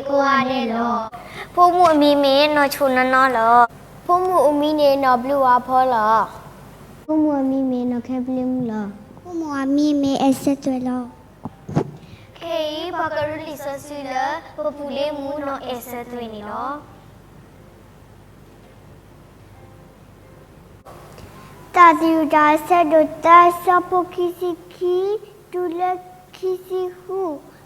ကိးဂၤဒဲးလီၤ. ဖိမုၣ်အမံၤမ့ၢ်နီၢ်ဆိၣ်နီၢ်နီၢ်လီၤ. ဖိမုၣ်အမံၤန့ၣ်နီၢ်ဘျုးဝါဖီလီၤ. ဖိမုၣ်အမံၤမ့ၢ်နီၢ်ခဲပလ့မူလီၤ. ဖိမုၣ်အမံၤမ့ၢ်အဲၣ်စၢသွဲၣ်လီၤ. ခဲအံၤ ပှၤကရူၢ်လံာ်စီဆှံလၢ ပပူၤလ့မူနီၢ်အဲၣ်စၢသွဲၣ်န့ၣ်လီၤ. တၢ်သယုၢ်တၢ်ဆၢဒိၣ်သၢ ဆၢဖိခံဆံခံ တုၤလၢခံဆံဃု,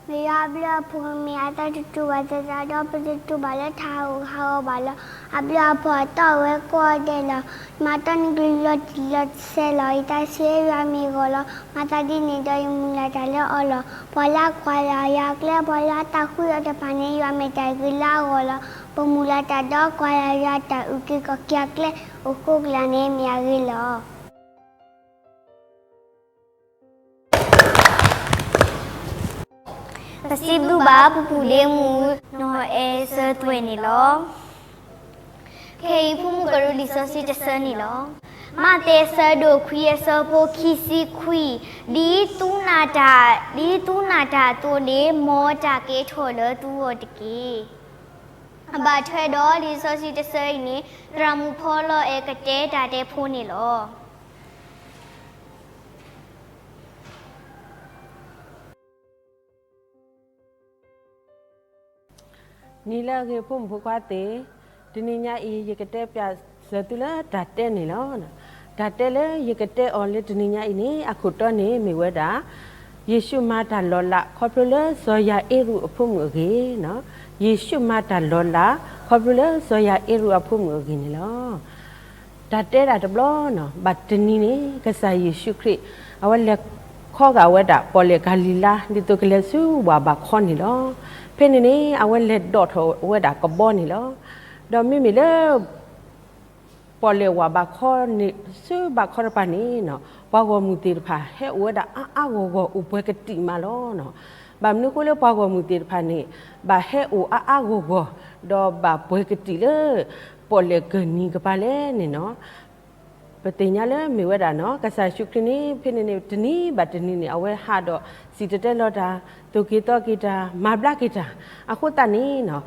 မ့ၢ်ယွၤအဘျုးအဖှိၣ် မ့ၢ်အတၢ်တတူၢ်ဘၣ်သးဒီး ပတတူၢ်ဘၣ်လၢတၢ်ဟးဂူာ်ဟးဂီၤဘၣ်လီၤ. အဘျုးအဖှိၣ်အတီၢ်ဝဲကိးဂၤဒဲးလီၤ. မၤတၢ်န့ၣ်ကလုၢ်လီၤတံၢ်လီၤဆဲးလီၤ. ယတၢ်ဆိၣ်ဂ့ၤယွၤမ့ၢ်ဂီၤလီၤ. မၤသးဒ်န့ၣ်ဒီး ယမုၢ်လၢ်တၢ်လၢအီၤလီၤ. ပှၤလၢကွၢ်လၢ်ယွၤအကျဲ ပှၤလၢအတၢ်ဃုအီၤတဖၣ်န့ၣ် ယွၤမ့ၢ်တၢ်အဂ့ၤလၢအဂီၢ်လီၤ. ပမုၢ်လၢ်တၢ်ဒီးကွၢ်လၢ်ယွၤအတၢ်အုၣ်က့ၤခီၣ်က့ၤအကျဲ အိၣ်ဃိကလာ်န့ၣ် မ့ၢ်အဂ့ၤလီၤ. ပစံးဘျုးဘၣ် ပပူၤလ့မူ နီၢ်အဲၣ်စၢသွဲၣ်န့ၣ်လီၤ. ခဲအံၤ ဖိမုၣ်ကရူၢ်လံာ်စီဆှံတဆၢန့ၣ်လီၤ. မးသဲအဆၢဒိၣ်ခွံ အဆၢဖိခံဆံခွံ, ဒ်သုနၢ်တၢ်, ဒ်သုနၢ်တၢ်အသိးန့ၣ် မ်တၢ်ကဲထီၣ်လၢသုဂီၢ်တက့ၢ်. အဘၣ်ထွဲဒီးလံာ်စီဆှံတဆၢအံၤန့ၣ် သရၣ်မုၣ်ဖီလီၤအဲၣ်ကတဲတၢ်တဲဖိန့ၣ်လီၤ. နံၤလၢအဂ့ၤ ဖိမုၣ်ဖိခွါသ့ၣ်, တနံၤညါအံၤ ယကတဲပၠးစၢၤသုလၢတၢ်တဲန့ၣ်လီၤ. တၢ်တဲလၢယကတဲအီၤလၢတနံၤညါအံၤန့ၣ် အခိၣ်တီန့ၣ်မ့ၢ်ဝဲဒၣ် ယ့ၣ်ၡူးမၤတၢ်လီၤလး ခီဖျိလၢစီၤယၤအ့ရူးအဖိမုၣ်အဂ့ၢ်, ယ့ၣ်ၡူးမၤတၢ်လီၤလး ခီဖျိလၢစီၤယၤအ့ရူးအဖိမုၣ်အဂ့ၢ်န့ၣ်လီၤ. တၢ်တဲဒၣ်တဘျီန့ၣ် ဘၣ်တနံၤန့ၣ် ကစၢ်ယ့ၣ်ၡူးခရံာ် အဝဲလဲၤခီဂာ်ဝဲဒၣ် ပီၣ်လဲၣ်ကၤလံၤလါ ဒ်သိးကလဲၤဆူဝၢ်ဘးခီန့ၣ်လီၤ. ဖဲန့ၣ်န့ၣ် အဝဲလဲၤဒိးထီၣ်ဝဲဒၣ်ကဘီန့ၣ်လီၤ. ဒီးမ့မ့ၢ်လၢ ပီၣ်လဲၣ်ဝၢ်ဘးခီန့ၣ် ဆူဘးခီတဖၣ်န့ၣ် ပှၤဂီၢ်မုၢ်သ့ၣ်တဖၣ် ဟဲအိၣ်ဝဲဒၣ်အါအါဂီၢ်ဂီၢ် အိၣ်ပှဲၤကတံာ်မးလီၤ. ဘၣ်မနုၤအဃိလၢပှၤဂီၢ်မုၢ်သ့ၣ်တဖၣ်န့ၣ် ဘၣ်ဟဲအိၣ်အါအါဂီၢ်ဂီၢ် ဒီးဘၣ်ပှဲၤကတံာ်လၢ ပီၣ်လဲၣ်ကၤလံၤကပၤလဲၣ်န့ၣ်လီၤ. ပသ့ၣ်ညါလၢမ့ၢ်ဝဲဒၣ်န့ၣ် ကစၢ်ယ့ၣ်ၡူးခရံာ်န့ၣ် ဖဲန့ၣ်န့ၣ် တနံၤဘၣ်တနံၤန့ၣ် အဝဲဟးဒီးစံၣ်တဲၤတဲလီၤတၢ်, သိၣ်က့ၤသီက့ၤတၢ်, မၤဘျါက့ၤတၢ်. အဃိသတးန့ၣ်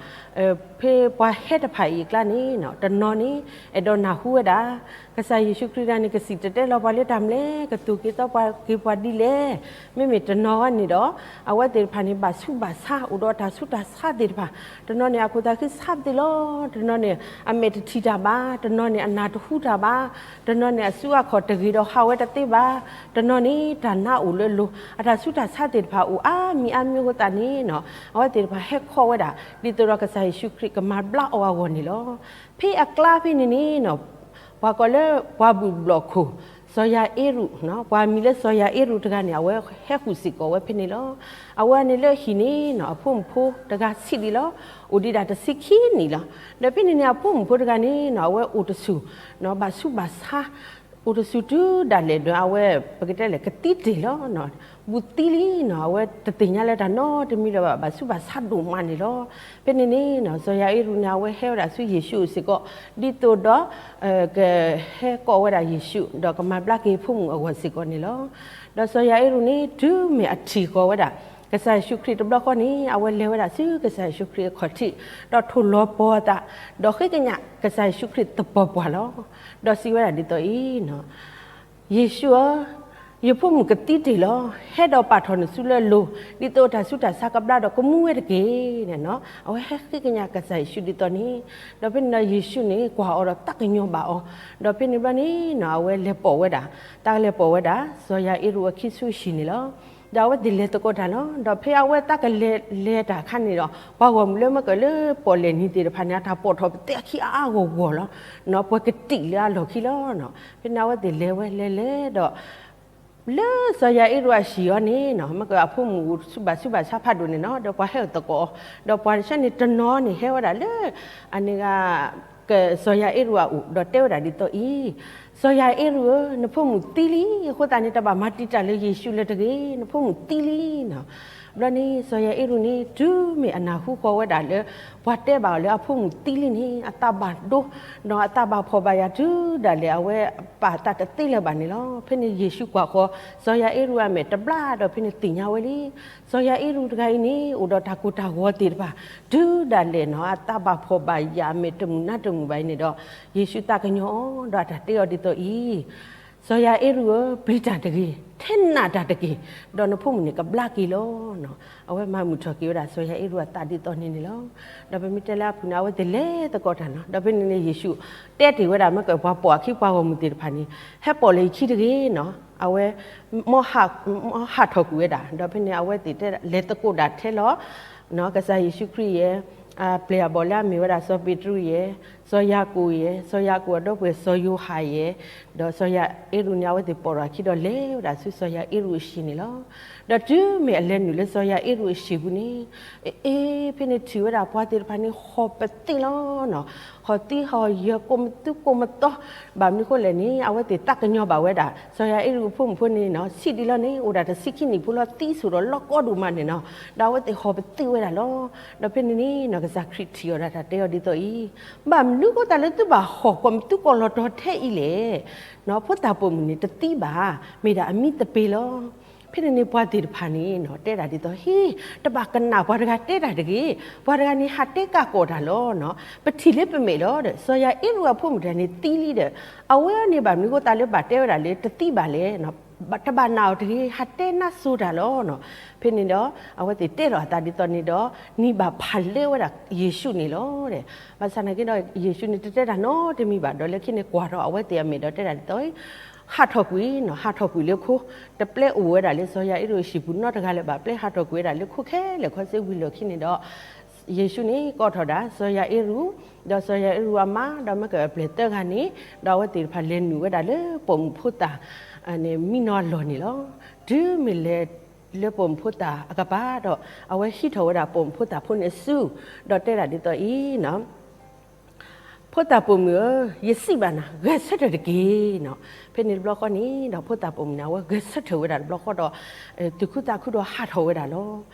ဖဲပှၤဟဲတဖၣ်အံၤအကျါန့ၣ် တနီၤန့ၣ် အဲၣ်ဒိးနၢ်ဟူဝဲဒၣ် ကစၢ်ယ့ၣ်ၡူးခရံာ်တဂၤန့ၣ် ကစံၣ်တဲၤတဲလီၤပှၤလၢတၢ်မနုၤလဲၣ်, ကသိၣ်က့ၤသီပှၤက့ၤပှၤဒ်လဲၣ်. မ့မ့ၢ်တနီၤဂၤန့ၣ်ဒီး အဝဲသ့ၣ်တဖၣ်န့ၣ် ဘၣ်ဆူးဘၣ်ဆါ အိၣ်ဒီးတၢ်ဆူးတၢ်ဆါသ့ၣ်တဖၣ်, တနီၤန့ၣ် အခိၣ်သးခုဆါပသ့လီၤ, တနီၤန့ၣ် အမဲာ်တထံၣ်တၢ်ဘၣ်, တနီၤန့ၣ်အနၢ်တဟူတၢ်ဘၣ်, တနီၤန့ၣ်အစုအခီၣ်တဂ့ၤဒီးဟးဝဲတသ့ဘၣ်, တနီၤန့ၣ်တၢ်နါအိၣ်လၢအလိၤ, အတၢ်ဆူးတၢ်ဆါသ့ၣ်တဖၣ်အိၣ်အါမံၤအါမံၤအဃိသတးန့ၣ် အဝဲသ့ၣ်တဖၣ်ဟဲခီဝဲဒၣ် ဒ်သိးဒီးကစၢ်ယ့ၣ်ၡူးခရံာ်ကမၤဘျါအီၤအဂီၢ်န့ၣ်လီၤ. ဖဲအကျါဖဲန့ၣ်န့ၣ် ပှၤကိးလၢပှၤဘုၣ်ဘျီၣ်ခိၣ် စီၤယၤအ့ရူး, ပှၤမံၤလၢစီၤယၤအ့ရူးတဂၤန့ၣ် အဝဲဟဲဃုာ်စ့ၢ်ကီးဝဲဖဲန့ၣ်လီၤ. အဝဲန့ၣ်လၢဟံၣ်န့ၣ် အဖိမုၣ်ဖိတဂၤဆံးဒံးလီၤ. အိၣ်ဒံးဒၣ်တဆံခံနံၣ်လီၤ. ဒီးဖဲန့ၣ်န့ၣ် အဖိမုၣ်ဖိတဂၤန့ၣ် အဝဲအိၣ်တဆူၣ်, ဘၣ်ဆူးဘၣ်ဆါ, အိၣ်တဆူၣ်တုၤဒၣ်လဲာ်ဒီး အဝဲ ပကတဲလဲၣ် ကသံတ့ၢ်လီၤ. ဘူးသံလံန့ၣ် အဝဲတသ့ၣ်ညါလၢတၢ်နီတမံၤဒီး ဘၣ်ဆူးဘၣ်ဆါဒိၣ်မးန့ၣ်လီၤ. ဖဲန့ၣ်န့ၣ် စီၤယၤအ့ရူးန့ၣ် အဝဲဟဲဝဲဒၣ်ဆူယ့ၣ်ၡူးအအိၣ်စ့ၢ်ကီး ဒ်သိးဒီး ကဟဲကိးဝဲဒၣ်ယ့ၣ်ၡူး ဒီးကမၤဘျါက့ၤဖိမုၣ်အဂီၢ်စ့ၢ်ကီးန့ၣ်လီၤ. ဒီးစီၤယၤအ့ရူးန့ၣ် တုၤမ့ၢ်အထံၣ်ဃီၤဝဲဒၣ် ကစၢ်ယ့ၣ်ၡူးခရံာ်တဘျီဃီန့ၣ် အဝဲလဲၤဝဲဒၣ်ဆူကစၢ်ယ့ၣ်ၡူးခရံာ်အခီၣ်ထံး ဒီးထိၣ်လီၤပှီၤအသး ဒီးဃ့ကညးကစၢ်ယ့ၣ်ၡူးခရံာ်သပှၢ်ပှၢ်လီၤ. ဒီးစံးဝဲဒၣ်ဒ်သိးအံၤ ယ့ၣ်ၡူးဧၢ, ယဖိမုၣ်ကသံတ့ၢ်လီၤ. ဟဲဒီးပာ်ထီၣ်နစုလၢအလိၤ ဒ်သိးတၢ်ဆူးတၢ်ဆါကဘျါဒီးကမူဝဲတက့ၢ်. အဝဲဟဲဃ့ကညးကစၢ်ယ့ၣ်ၡူးဒ်သိးန့ၣ်, ဒီးဖဲန့ၣ်ဒီးယ့ၣ်ၡူးန့ၣ် ကွၢ်အီၤဒီးသးကညီၤဘၣ်အီၤ, ဒီးဖဲန့ၣ်ဘျီန့ၣ် အဝဲလဲၤပိာ်ဝဲဒၣ်, တၢ်ကလဲၤပိာ်ဝဲဒၣ် စီၤယၤအ့ရူးအခံဆူအဟံၣ်န့ၣ်လီၤ. ဒီးအဝဲသ့ၣ်လဲၤသကိးတၢ်လီၤ. ဒီးဖဲအဝဲသးကလဲၤလဲၤတၢ်အခါန့ၣ်ဒီး ပှၤဂီၢ်မုၢ်လၢမ့ၢ်ကလၢပီၣ်လဲၣ်နံၤသ့ၣ်တဖၣ်န့ၣ် အတၢ်ပိာ်ထီၣ်ပသဲအခံအါအါဂီၢ်ဂီၢ်လီၤ. ပှဲၤကတံာ်လၢအလီၢ်ခံလီၤ. ဖဲန့ၣ်အဝဲသ့ၣ်လဲၤဝဲလဲၤလဲၤဒီး လၢစီၤယၤအ့ရူးအဟံၣ်အီၤန့ၣ် မ့ၢ်ကအဖိမုၣ်ဆူးဘၣ်ဆူးဘၣ်ဆါဖးဒိၣ်န့ၣ်နီၤ ဒီးပှၤဟဲအိၣ်သကိးအီၤ, ဒီးပှၤတဆၢန့ၣ်တနီၤန့ၣ်ဟဲဝဲဒၣ်လၢ အန့ၣ်ဂၤ ကစီၤယၤအ့ရူးအအိၣ် ဒီးတဲဝဲဒၣ်ဒ်သိးအံၤ, စီၤယၤအ့ရူးဧၢ, နဖိမုၣ်သံလံ, အဃိသတးန့ၣ် တဘၣ်မၤတံာ်တာ်လၢယ့ၣ်ၡူးလၢၤတဂ့ၤ, နဖိမုၣ်သံလံနီၤ. ဘျီန့ၣ် စီၤယၤအ့ရူးန့ၣ် တုၤမ့ၢ်အနၢ်ဟူဃီၤဝဲဒၣ်လၢ ပှၤတဲဘၣ်အီၤလၢအဖိမုၣ်သံလံန့ၣ် အသးဘၣ်ဒိ ဒီးအသးဘၣ်ဖှီၣ်ဘၣ်ယာ်တုၤဒၣ်လဲာ် အဝဲပာ်အသးတသ့လၢၤဘၣ်န့ၣ်လီၤ. ဖဲန့ၣ်ယ့ၣ်ၡူးကွၢ်ဃီၤ စီၤယၤအ့ရူးအမဲာ်တဘျါဒီး ဖဲန့ၣ်သ့ၣ်ညါဝဲလံ. စီၤယၤအ့ရူးတဂၤအံၤန့ၣ် အိၣ်ဒီးတၢ်ကိၢ်တၢ်ဂီၤသ့ၣ်တဖၣ် တုၤဒၣ်လဲာ်နီၤ အသးဘၣ်ဖှီၣ်ဘၣ်ယာ် အမဲာ်တမုာ်နါတမုာ်ဘၣ်အံၤန့ၣ်ဒီး ယ့ၣ်ၡူးသးကညီၤအီၤ ဒီးအတၢ်တဲအီၤဒ်သိးအံၤ, စီၤယၤအ့ရူးဧၢ, ပျံၤတၢ်တဂ့ၤ, ထဲနးတၢ်တက့ၢ်, ဒီးနဖိမုၣ်န့ၣ်ကဘျါက့ၤလီၤ. အဝဲမၤမုာ်ထီၣ်က့ၤဝဲဒၣ် စီၤယၤအ့ရူးအသးဒ်သိးန့ၣ်န့ၣ်လီၤ. ဒီးပမ့ၢ်တဲလၢအဖုၣ်န့ၣ် အဝဲသ့ၣ်လဲၤသကိးတၢ်နီၤ. ဒီးဖဲန့ၣ်န့ၣ် ယ့ၣ်ၡူးတဲတ့ၢ်ဝဲဒၣ် မ့ၢ်ကပှၤပိာ်အခံပှၤဂီၢ်မုၢ်သ့ၣ်တဖၣ်န့ၣ် ဟဲပိာ်လၢယခံတဂ့ၤနီၤ. အဝဲ မ်ဟးထီၣ်ကွံာ်ဝဲဒၣ် ဒီးဖဲန့ၣ် အဝဲသ့ၣ်တဲလဲၤသကိးဒၣ်ထဲလီၤ ကစၢ်ယ့ၣ်ၡူးခရံာ်ယဲ အပျဲၢ်အဘီၣ်လၢအမ့ၢ်ဝဲဒၣ်စီၤပ့းတရူးယဲ, စီၤယၤကိာ်ယဲ, စီၤယၤကိာ်အဒီပုၢ်ဝဲၢ်စီၤယိၤဟၣ်ယဲ, ဒီးစီၤယၤအ့ရူးန့ၣ် အဝဲသ့ၣ်ပိာ်ထီၣ်အခံဒီးလဲၤဝဲဒၣ်ဆူစီၤယၤအ့ရူးအဟံၣ်န့ၣ်လီၤ. ဒီးတုၤမ့ၢ်အလဲၤနုာ်လၢစီၤယၤအ့ရူးအဟံၣ်ပူၤန့ၣ် အ့ ဖဲန့ၣ်ထံၣ်ဝဲဒၣ်ပှၤသ့ၣ်တဖၣ်န့ၣ် ဟီၣ်ပသ့လီၤနီၤ. ဟီၣ်သံဟီၣ်ယၢၤ ကိးမသူကိးမသီ, ဘၣ်မနုၤဃိလဲၣ်န့ၣ် အဝဲသ့ၣ်သးကညီၤဘၣ်ဝဲဒၣ် စီၤယၤအ့ရူးအဖိမုၣ်ဖိန့ၣ်နီၤ ဆံးဒ်လီၤန့ၣ် အိၣ်ဒၣ်တဆံခံနံၣ်ဖိလီၤ သံဆိၣ်ဒီးလီၤကီဒိၣ်မးန့ၣ်နီၤ. ဒီးအဝဲသ့ၣ်ဟီၣ်ပသ့ဝဲဒၣ်လီၤ. ဒီးဖဲန့ၣ်န့ၣ်နီၤ ကစၢ်ခရံာ်ထံၣ်အီၤဒၣ်တၢ်တဲအီၤဒ်သိးအံၤ, ဘၣ်မနုၤဃိသတးလၢသုဘၣ်ဟီၣ်ကိးမသူကိးလီၤတီၤထဲအံၤလဲၣ်. ဖိသၣ်ပိာ်မုၣ်န့ၣ်တသံဘၣ်, မ့ၢ်ဒၣ်အမံသပ့ၤလီၤ. ဖဲန့ၣ်န့ၣ် ပှၤသ့ၣ်တဖၣ်န့ၣ်နီၤ တဲဒၣ်ဒ်သိး ဟ့, တဘၣ်ကနၣ်ပှၤတဂၤတဲတၢ်တဂ့ၤ, ပှၤတဂၤန့ၣ် ဟးတဲကးကီးတၢ်လီၤနီၤ. ပထံၣ်လၢပမဲာ်လီၤဒီး စီၤယၤအ့ရူးအဖိမုၣ်တဂၤန့ၣ်သံလံဒီး အဝဲန့ၣ်ဘၣ်မနုၤဃိသတးလၢဘၣ်တဲဝဲဒၣ်လၢတသံဘၣ်လဲၣ်, တဘၣ်နာ်အီၤတဂ့ၤ, ဟးတဲနါစိၤတၢ်လီၤနီၤ. ဖဲန့ၣ်ဒီး အဝဲသ့ၣ်တဲထီၣ်အသးဒ်သိးန့ၣ်ဒီး နံၤဘၣ်ဖးလၢဝဲဒၣ်ယ့ၣ်ၡူးန့ၣ်လီၤ. ဘၣ်ဆၣ်နာ်က့ဒီး ယ့ၣ်ၡူးန့ၣ်တတဲတၢ်နီတမံၤဘၣ်ဒီး လၢခံန့ၣ်ကွၢ်ထီၣ်အဝဲသ့ၣ်အမဲာ်ဒီးတဲဒၣ်ဒ်သိး ဟးထီၣ်ကွံာ်နီၤ, ဟးထီၣ်ကွံာ်လၢခိ, တပျဲအိၣ်ဝဲဒၣ်လၢစီၤယၤအ့ရူးအဟံၣ်ပူၤနီတဂၤလၢၤဘၣ်, ပျဲဟးထီၣ်ကွံာ်ဝဲဒၣ်လၢခိခဲလၢာ်ခဲဆ့ဝံၤလီၢ်ခံန့ၣ်ဒီး ယ့ၣ်ၡူးန့ၣ်ကိးထီၣ်ဒၣ် စီၤယၤအ့ရူး, ဒီးစီၤယၤအ့ရူးအမါ, ဒီးမ့ၢ်ကပျဲၢ်သၢဂၤန့ၣ်, ဒီးအဝဲသ့ၣ်တဖၣ်လဲၤနုာ်ဝဲဒၣ်လၢ ပိာ်မုၣ်ဖိသၣ် မံနီၤအလီၢ်န့ၣ်လီၤ. တုၤမ့ၢ်လဲၤလၢပိာ်မုၣ်ဖိသၣ်အကပၤဒီး အဝဲဟံးထီၣ်ဝဲဒၣ်ပိာ်မုၣ်ဖိသၣ်ဖိန့ၣ်အစု, ဒီးတဲဒၣ်ဒ်သိးအံၤ ဖိသၣ်ပိာ်မုၣ်ဧၢ, ယစံးဘၣ်နၤ, ဂဲၤဆၢထၢၣ်တက့ၢ်နီၤ. ဖဲန့ၣ်တဘျီဃီန့ၣ်ဒီး ဖိသၣ်ပိာ်မုၣ်န့ၣ် အဝဲဂဲၤဆၢထၢၣ်ဝဲဒၣ်တဘျီဃီဒီး သူၣ်ခုသးခုဒီးဟးထီၣ်ဝဲဒၣ်လီၤ.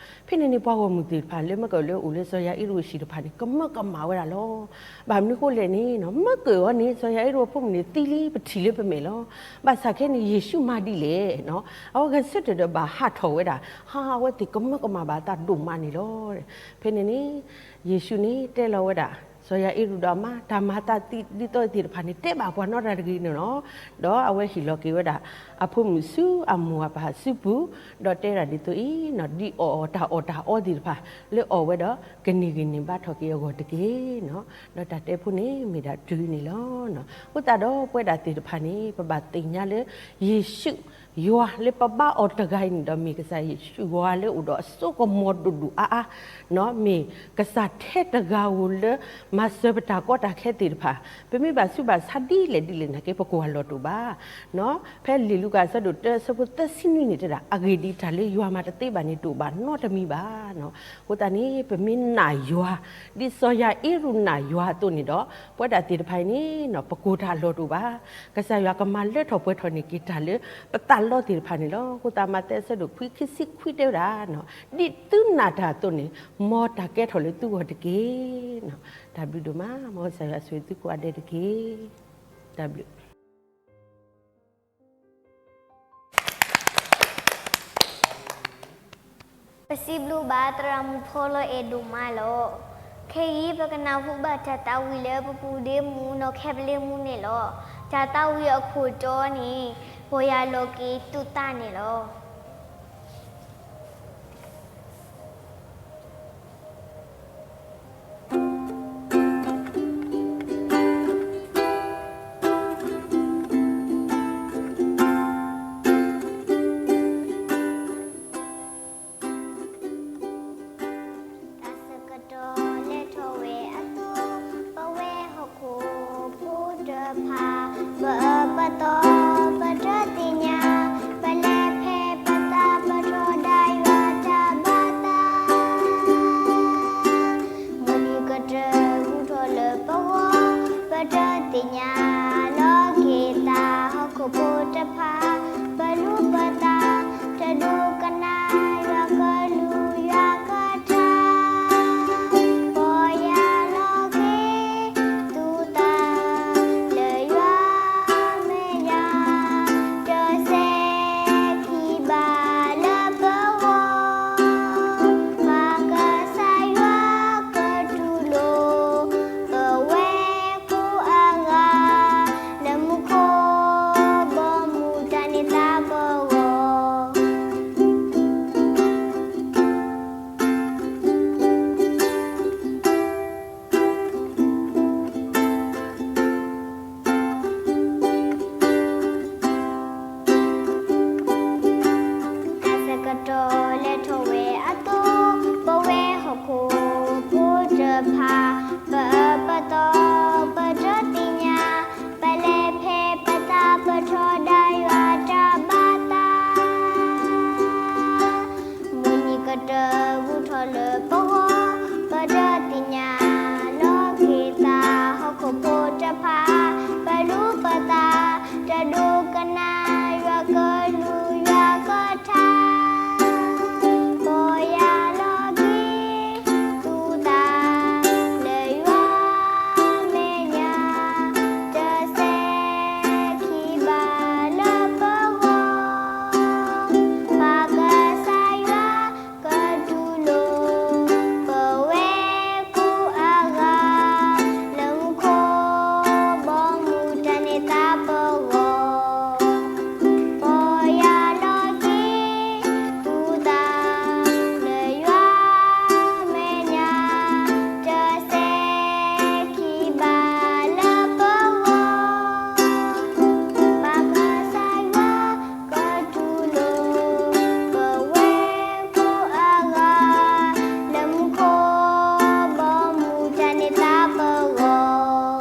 ဖဲန့ၣ်န့ၣ် ပှၤဂီၢ်မုၢ်သ့ၣ်တဖၣ်လၢမ့ၢ်ကလၢအိၣ်လၢစီၤယၤအ့ရူးအဟံၣ်တဖၣ်န့ၣ် ကမၢကမၣ်ဝဲဒၣ်လီၤ. ဘၣ်မနုၤဃိလဲၣ်န့ၣ် မ့ၢ်ကဂီၢ်န့ၣ် စီၤယၤအ့ရူးအဖိမုၣ်န့ၣ်သံလံ ပထံၣ်လၢပမဲာ်လီၤ. ဘၣ်ဆၣ်ခဲန့ၣ် ယ့ၣ်ၡူးမၤဒ်လဲၣ်နီၤ, အဝဲဂဲၤဆၢထၢၣ်ဒီးဘၣ်ဟးထီၣ်ဝဲဒၣ်, ဟါ အဝဲသ့ၣ်ကမၢကမၣ်ဘၣ်အသးဒိၣ်မးန့ၣ်လီၤ. ဖဲန့ၣ်န့ၣ် ယ့ၣ်ၡူးန့ၣ်တဲလီၤဝဲဒၣ် စီၤယၤအ့ရူးဒီးအမါ တၢ်မၤအသးဒ်သိးအံၤသ့ၣ်တဖၣ်န့ၣ် တဲဘၣ်ပှၤနီတဂၤတဂ့ၤန့ၣ်လီၤ. ဒီးအဝဲဟ့ၣ်လီၤက့ၤဝဲဒၣ် အဖိမုၣ်ဆူအမိၢ်အပၢ်စုပူၤ, ဒီးတဲဒၣ်ဒ်သိးအံၤနီၤ, ဒ်အီၣ်အီၣ်တၢ်အီၣ်တၢ်အီသ့ၣ်တဖၣ် လၢအီၣ်ဝဲဒီး ကန့ၢ်ဂံၢ်န့ၢ်ဘါထီၣ်က့ၤအဂီၢ်တက့ၢ်နီၤ. ဒီးတၢ်တဲဖိန့ၣ်မ့ၢ်ဒၣ်တုၤန့ၣ်လီၤ. အဃိသတးဒီးပဝဲဒၣ်သ့ၣ်တဖၣ်န့ၣ် ပဘၣ်သ့ၣ်ညါလၢ ယ့ၣ်ၡူးယွၤလၢပဘါအီၤတဂၤအံၤန့ၣ်ဒီး မ့ၢ်ကစၢ်ယ့ၣ်ၡူးယွၤလၢအိၣ်ဒီးအစိကမီၤဒိၣ်ဒိၣ်အါအါ, မ့ၢ်ကစၢ်ထဲတဂၤဧိၤလၢမၤစၢၤပတၢ်ကီတၢ်ခဲသ့ၣ်တဖၣ်, ပမ့ၢ်ဘၣ်ဆူးဘၣ်ဆါဒ်လဲၣ်ဒ်လဲၣ်နာ်က့ ပကိၢ်အလီၢ်တအိၣ်ဘၣ်. ဖဲလံာ်လူၤကၣ်အဆၢဒိၣ်တၢအဆၢဖိသၢဆံနွံန့ၣ်တဲဒၣ် အဂ့ၢ်ဒ်အံၤ တၢ်လၢယွၤမၤတသ့ဘၣ်န့ၣ် တအိၣ်ဘၣ်နီတမံၤဘၣ်. အဃိသတးန့ၣ် ပမ့ၢ်နာ်ယွၤ ဒ်စီၤယၤအ့ရူးနာ်ယွၤအသိးန့ၣ်ဒီး ပဝဲဒၣ်သ့ၣ်တဖၣ်အံၤန့ၣ် ပကိၢ်တၢ်အလီၢ်တအိၣ်ဘၣ်. ကစၢ်ယွၤကမၤလၢထီၣ်ပှဲၤထီၣ်န့ၢ်က့ၤတၢ်လၢပသးလီသ့ၣ်တဖၣ်န့ၣ်လီၤ. အဃိသတး မးသဲအဆၢဒိၣ်ခွံ ခံဆံခွံတဲဝဲဒၣ်, ဒ်သုနာ်တၢ်အသိးန့ၣ် မ်တၢ်ကဲထီၣ်လၢသုဂီၢ်တက့ၢ်. တၢ်ဘျုးဒိၣ်မး, မ်ကစၢ်ယွၤဆိၣ်ဂ့ၤသုကိးဂၤဒဲးတက့ၢ်. တၢ်ဘျုး ပစံးဘျုးဘၣ်သရၣ်မုၣ်ဖီလီၤအဲၣ်ဒိၣ်မးလီၤ. ခဲအံၤပကနၢ်ဟူဘၣ်တၢ်သးဝံၣ်လၢပပူၤဒ့မူးနီၢ်ခဲပလ့မူးန့ၣ်လီၤ. တၢ်သးဝံၣ်အခိၣ်တီန့ၣ် ပီၢ်ယၢ်လီၤက့ၤသုသးန့ၣ်လီၤ. တၢ်ဆၢကတီၢ်လဲၤထီၣ်ဝဲအသိး, ပဝဲဟီၣ်ခိၣ်ဖိတဖၣ်, ပအၢပသီ ပတသ့ၣ်ညါ, ပလဲၤဖဲပသးပထီဒါယွၤတၢ်ဘၣ်သး မုၢ်နံၤကတၢၢ်ဟူထီၣ်လၢပဂီၢ်, ပတသ့ၣ်ညါလီၤက့ၤသး ဟီၣ်ခိၣ်ဖိတဖၣ်, ပလူၤပသး တဒိကနၣ်ယွၤကလုၢ် ဖး, ပအၢပသီ ပတသ့ၣ်ညါ, ပလဲၤဖဲပသးပထီဒါယွၤတၢ်ဘၣ်သး မုၢ်နံၤကတၢၢ်ဘူးထီၣ်လၢပဂီၢ်, ပတသ့ၣ်ညါလီၤက့ၤသး ဟီၣ်ခိၣ်ဖိတဖၣ် ပလူၤပသး တဒိကနၣ်ယွၤကလုၢ်ယွၤကထါ ပီၢ်ယၢ်လီၤက့ၤသူၣ်သး လၢယွၤမဲာ်ညါ တစဲးခံဘၣ်လၢပဂီၢ် ပၢ်ကစၢ်ယွၤ ကတူၢ်လိာ် ပဝဲကိးအဂၤ လၢမူခိၣ် ဘီမုၢ်တၢ်န့ၢ်သါပဂီၢ် ပီၢ်ယၢ်လီၤက့ၤသူၣ်သး လၢယွၤမဲာ်ညါ တစဲးခံဘၣ်လၢပဂီၢ် ပၢ်ကစၢ်ယွၤ ကတူၢ်လိာ် ပဝဲကိးအဂၤ လၢမူခိၣ် ဘီမုၢ်တၢ်န့ၢ်သါပဂီၢ်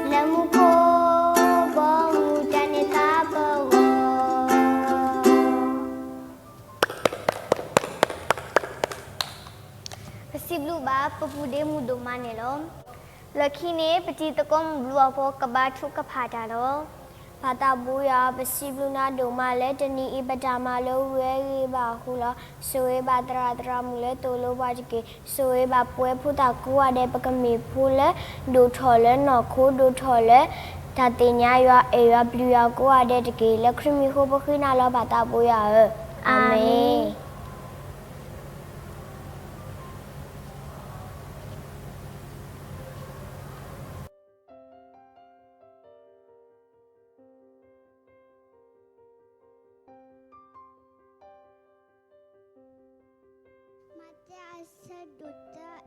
လၢမူခိၣ် ဘီမုၢ်တၢ်န့ၢ်သါပဂီၢ် ပစံးဘျုးဘၣ် ပပုၢ်ဒ့မုၣ်ဒိၣ်မးန့ၣ်လီၤ. လၢခံန့ၣ် ပတံၤသကိးမုၢ်ဘျုးအဖီ ကဘါထုကဖၣ်တၢ်လီၤ. ပၢ်သးဘိယွၤ ပစံးဘျုးနၤဒိၣ်မးလၢတနံၤအံၤ ပတၢ်မၤလိဝဲဂ့ၤဘၣ်အဃိလီၤ. ဆိၣ်ဂ့ၤဘၣ်သရၣ်သရၣ်မုၣ်လၢသိၣ်လိပှၤတက့ၢ်. ဆိၣ်ဂ့ၤဘၣ်ပဝဲဖိသၣ်ကိးဂၤဒဲး ပကမ့ၢ်ဖိလၢ ဒိၣ်ထီၣ်လၢနီၢ်ခိ ဒိၣ်ထီၣ်လၢ တၢ်သ့ၣ်ညါယွၤအဲၣ်ယွၤပျံၤယွၤကိးဂၤဒဲးတက့ၢ်. လၢခရံာ်မံၤအဃိ ပဃ့နၤလီၤ ပၢ်သးဘိယွၤဧၢ, အၤမ့ၣ်. မးသဲအဆၢဒိၣ်တၢ. မ့ၢ်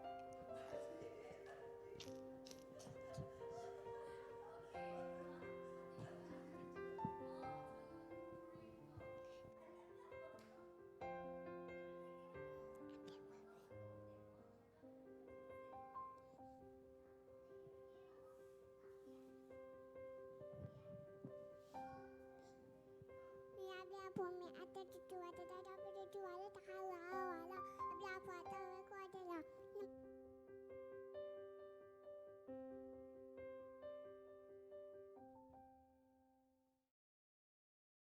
အဘျဲၣ်ဖိမ့ၢ်အတဲတတူၢ်ဝဲတဒါဒီး ပတတူၢ်ဝဲလၢတခါလၢအဝဲလီၤ.